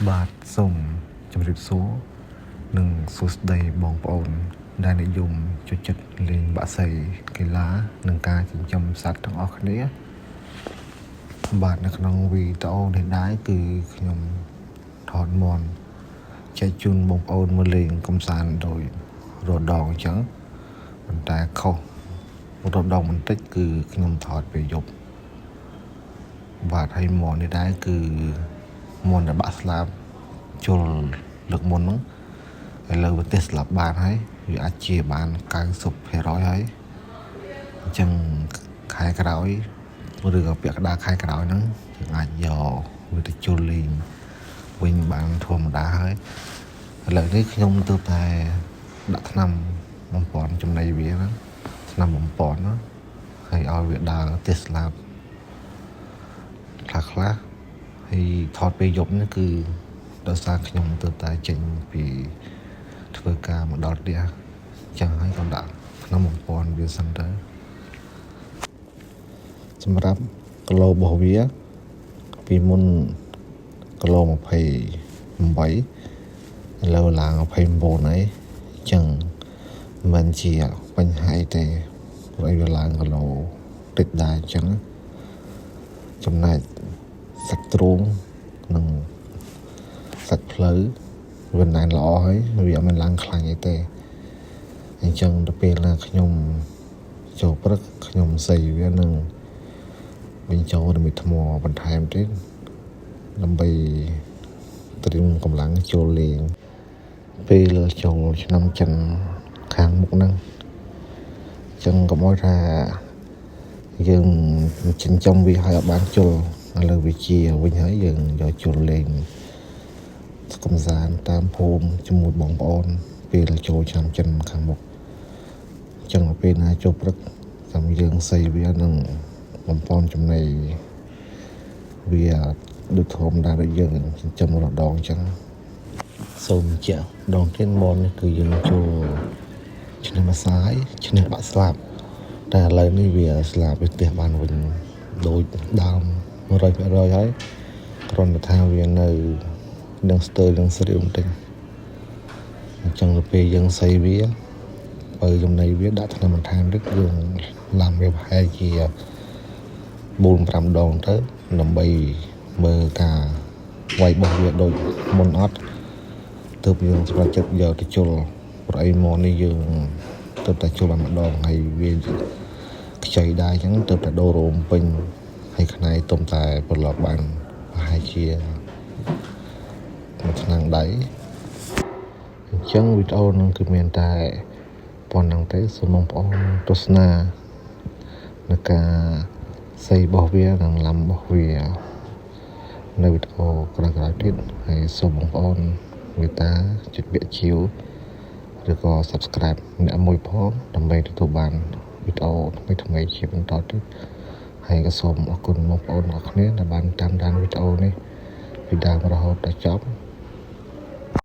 បាទសូមជម្រាបសួរនិងសួស្តីបងប្អូនដែលនិយមចូលចិត្តលេងបក្សីកីឡានិងការចិញ្ចឹមសត្វទាំងអស់គ្នាបាទនៅក្នុងវីដេអូនេះដែរគឺខ្ញុំថតមន់ចែកជូនបងប្អូនមើលលេងកំសាន្តដោយរដងអញ្ចឹងប៉ុន្តែខុសរដងបន្តិចគឺខ្ញុំថតពេលយប់បាទហើយមន់នេះដែរគឺមន់ដែលបាក់ស្លាបជុលលើកមុនហ្នឹងឥឡូវប្រទេសស្លាប់បានហើយវាអាចជាបាន90%ហើយអញ្ចឹងខែក្រោយឬក៏ពាក់កណ្ដាលខែក្រោយហ្នឹងយើងអាចយកវាទៅជុលលេងវិញបានធម្មតាហើយឥឡូវនេះខ្ញុំទៅតែដាក់ថ្នាំបំពន់ចំណីវាហ្នឹងថ្នាំបំពន់ណាហើយឲ្យវាដើរទេសស្លាប់ខ្លះខ្លះហើយថតពេលយប់នេះគឺដោយសារខ្ញុំទៅតែចេញពីធ្វើការមកដល់ផ្ទះចឹងហើយក៏ដាក់ថ្នាំបំពន់វាសិនទៅសម្រាប់គីឡូរបស់វាពីមុនគីឡូ28ឥឡូវឡើង29ហើយចឹងមិនជាបញ្ហាអីទេព្រោះអីវាឡើងគីឡូតិចដែរអញ្ចឹងចំណែកសាច់ទ្រូងនិងសាច់ភ្លៅវាណែនល្អហើយវាអត់មានឡើងខ្លាញ់អីទេអញ្ចឹងទៅពេលណាខ្ញុំចូលព្រឹកខ្ញុំសីវានឹងបញ្ចូលរមិតថ្មបន្ថែមទៀតដើម្បីត្រៀមកម្លាំងចូលលេងពេលចូលឆ្នាំចិនខាងមុខហ្នឹងអញ្ចឹងកុំឲ្យថាយើងចិញ្ចឹមវាឲ្យអត់បានជុលឥឡូវវាជាវិញហើយយើងយកជុលលេងកំសាន្តតាមភូមិជាមួយបងប្អូនពេលចូលឆ្នាំចិនខាងមុខអញ្ចឹងពេលណាចូលព្រឹកចាំយើងសីវានឹងបំពន់ចំណីវាដូចធម្មតាដូចយើងចិញ្ចឹមរដងអញ្ចឹងសូមបញ្ជាក់ដងទៀតមននេះគឺយើងចូលឆ្នាំអាសាយឈ្នះបាក់ស្លាប់តែឥឡូវនេះវាស្លាប់វាផ្ទះបានវិញដូចដើម100%ហើយគ្រាន់តែថាវានៅនឹងស្ទើរនឹងស្រាវបន្តិចអញ្ចឹងទៅពេលយើងសីវាបើចំណីវាដាក់ថ្នាំបន្ថែមទៀតយើងឡាំវាប្រហែលជា4 5ដងទៅដើម្បីមើលការវាយរបស់វាដូចមុនអត់ទើបយើងសម្រេចចិត្តយកទៅជុលព្រោះអីមកនេះយើងទើបតែជុលបានម្ដងហើយវាខ្ចីដែរអញ្ចឹងទើបតែដូររោមពេញហើយខ្នែទុំតែប្រឡប់បានប្រហែលជាមួយឆ្នាំងដៃអញ្ចឹងវីដេអូនឹងគឺមានតែប៉ុណ្្នឹងទេសូមបងប្អូនទស្សនានៅការសីរបស់វានិងឡាំរបស់វានៅវីដេអូក្រោយៗទៀតហើយសូមបងប្អូនមេត្តាចុចពាក្យជាវឬក៏ Subscribe អ្នកមួយផងដើម្បីទទួលបានវីដេអូថ្មីៗជាបន្តទៀតហើយក៏សូមអរគុណបងប្អូនទាំងអស់គ្នាដែលបានតាមដានវីដេអូនេះពីដើមរហូតដល់ចប់។